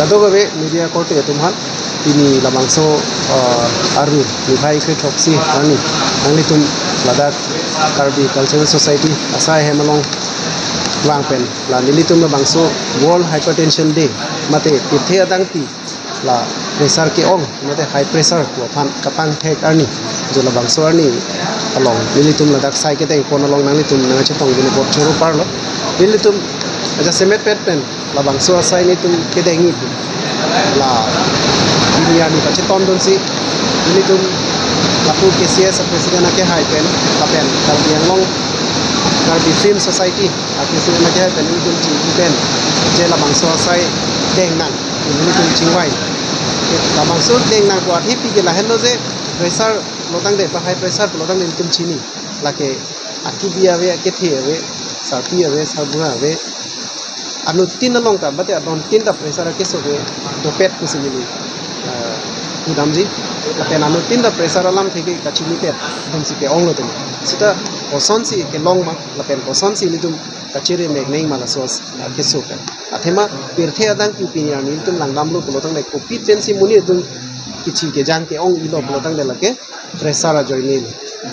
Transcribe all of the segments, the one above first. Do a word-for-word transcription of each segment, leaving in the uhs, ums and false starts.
Kardom kave media korte atum aphan, pini labangso, ah, arni niphai kre throksi arni nanglitum ladak Karbi Cultural Society asai ahem along vang pen la nelitum labangso World Hypertension Day mate pirthe adangpi la pressure ke-ong mate high pressure pu aphan kapangthek arni, jo labangso arni along nelitum ladak sai kedeng pon along nanglitum nangchetong dun apot choro parlo. Nelitum aja semet pet pen labangso asai nelitum kedeng-i pu la pini arni pachetong dunsi nelitum lapu K C S president akehai pen lapen Karbi Anglong Karbi Film Society a president akehai pen nelitum chingki pen je labangso asai deng nang nelitum chingvai. Labangso deng nang pu athe pi ke lahenlo je pressure pulotangte, ba high pressure pulotangte nelitum chini. Lake akibi ave, akethe ave, sarpi ave, sarbura ave. Anuttin along ta, mate adontin ta pressure akeso ke dopet pusi neli, eh, pudamji. Lapen anuttin ta pressure alamthe ke kachinipet atumsi ke-onglo tene. Seta kosonsi kelong ma, lapen kosonsi nelitum kachere mek neng ma laso as-, akeso ke. Athema pirthe adangpi pini arni nelitum langdamlo pulotangte kopi pensi monit atum kithi kejang ke-ong-ilo pulotangte lake pressure ajoine.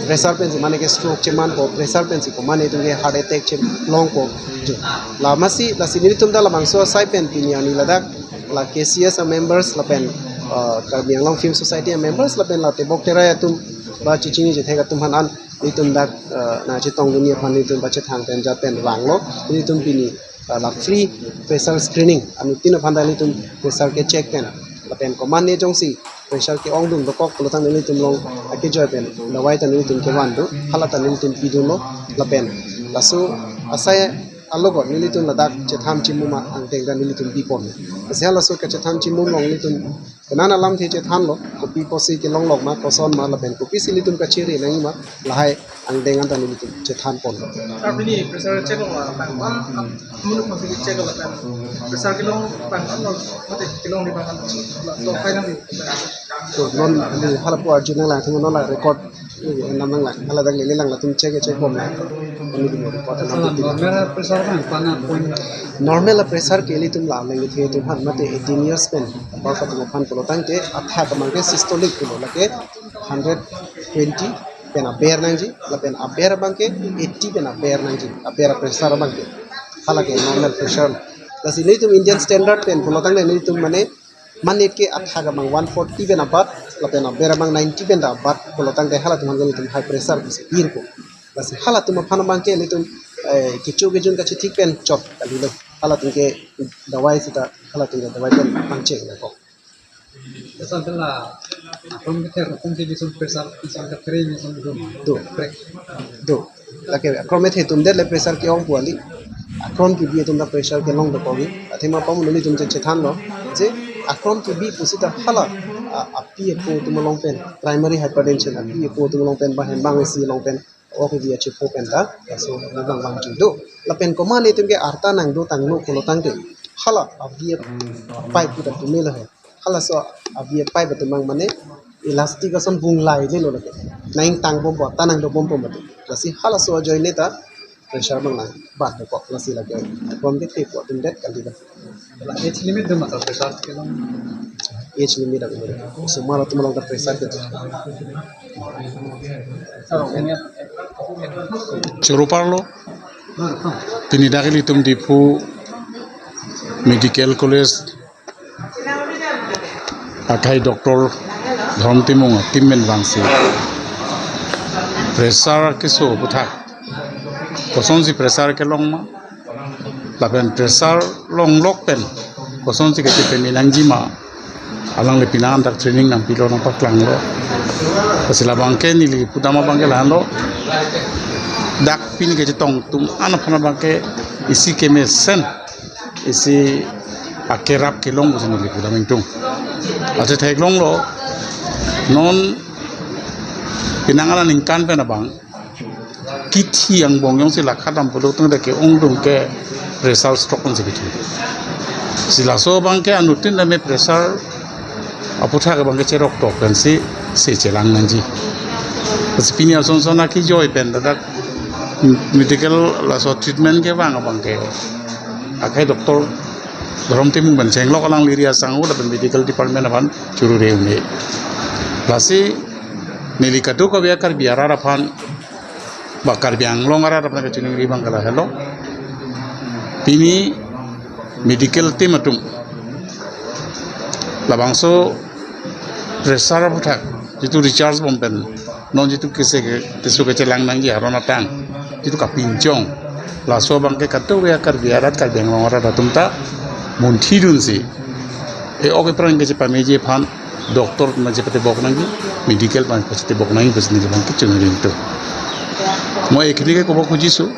Pressure pensi mane ke stroke chemanpo, pressure pensi ko mane atum ke heart attack chelongpo. Jo. Lamasi, lasi nelitum ta labangso asai pen pini arni ladak la K C S a members lapen, uh, Karbi Anglong Film Society a members lapen la tebok terai atum ba chechini chethek atum aphan an nelitum dak, uh, nangchetong dunji aphan nelitum pachethang pen jat pen vanglo. Nelitum pini, uh, la free pressure screening anuttin aphan ta nelitum pressure ke check pen lapen ko mane jongsi pressure ke-ongdun dokok pulotangte nelitum along akejoi pen dawai ta nelitum kevan do, hala ta nelitum pidunlo. Lapen laso asai alogot nelitum ladak chethan chimum angdeng ta nelitum pipon. Lasi halaso kachethan chimum along nelitum penang alamthe chethanlo, kopi pusi kelonglok ma, koson ma, lapen kopisi nelitum kachere nangji ma, lahai angdeng anta nelitum chethan ponlo. Sir, pini pressure check lo, bang, bang, munu pasti check lo, bang. Pressure kelong, bang, bang, lo, mate kelong di bang, lo, lo, lo, lo. To non neli hala pu arju nanglang, thung non la record, eh, nam nanglang, hala dang neli lang latum check, check bom lang. Neli pu record nam. Sala, tu normal pressure bang, pana point. Normal pressure ke ilitum la lengithe atum aphan mate eighteen years pen above atum aphan pulotangte athak abang ke systolic pulo, lake hundred twenty pen aber nangji, lapen aber abang ke eighty pen aber nangji, aber pressure abang ke. Hala ke normal pressure. Lasi nelitum Indian standard pen pulotangte nelitum mane monit ke athak abang one forty pen abat, lapen aber abang ninety pen ta abat pulotangte halatum aphan ke nelitum high pressure pusi pirpo. Lasi halatum aphan abang ke nelitum, eh, kecho kejun kachethik pen chot kalilo. Halatum ke dawai seta, halatum ke dawai pen pangcheng nangkok. Sampai la, akrom kethe, akrom kethe ason pressure, ason kethe ason do. Do. Prek. Do. Lake akrom kethe atum det le pressure ke-ong pu kali. Akrom kebi atum ta pressure kelong dokok kali. Athema pam nelitum che chethanlo je akrom kebi pusi ta hala, a, api apo atum along pen, primary hypertension api apo atum along pen, ba hembang isi along pen, o kebi achepo pen ta, laso nang vangvang chun do. Lapen ko mane atum ke arta nangdo tanglo pulotangte, hala avi apipe ta pumelo he. Halaso avi apipe atum abang mane elastic ason vung lailelo lake. Nang tang bompo, ta nangdo bompo mate. Lasi halaso ajoine ta pressure abang nangbat dokok, lasi lake akrom kethe pu atum det kali ta. La age limit do ma sir, pressure kelong? Age limit abang do. Osomar atum along ta pressure ke. Sir, ini. Choro parlo. Pini dak ilitum Diphu Medical College akhai Doctor Dhorom Timung ateam pen vangsi pressure keso aputhak, kosonsi pressure kelong ma, lapen pressure longlok pen kosonsi kachepame nangji ma, alangli penang dak training nangpilo, nangpaklanglo. Lasi labang ke neli pudam abang ke lahenlo, dak pini kachetong atum an aphan abang ke isi kemesen, isi akerap kelong pusi neli pudam ingtung. Achetheklonglo, non penang aningkan pen abang kithi angbong jongsi lakha dam pulotangte ke-ongdung ke pressure stroke ansi kithi. Si laso abang ke anuttin tame pressure aputhak abang ke cherok tok pensi se chelang nangji. Si pini ason son akejoi pen dak medical laso treatment kevang abang ke akhai doctor Dhorom Timung pen chenglok alangli ri asangu lapen medical department aphan churu re-un-e. Lasi neli kadokave a-Karbi arat aphan ba Karbi Anglong arat aphan kachiningri abang ke lahelo. Pini medical team atum labangso reserve athak jitu recharge bom pen non jitu kese ke, keso kechelang nangji aron atang jitu kapinchong, laso abang ke kadokave a-Karbi arat, Karbi Anglong arat atum ta munthi dunsi, e-ok epran kechepameji aphan doctor aphan chepatebok nangji, medical aphan chepatebok nangji pusi neli abang ke chunring tu. Mo ekhini ke kobo khujiso.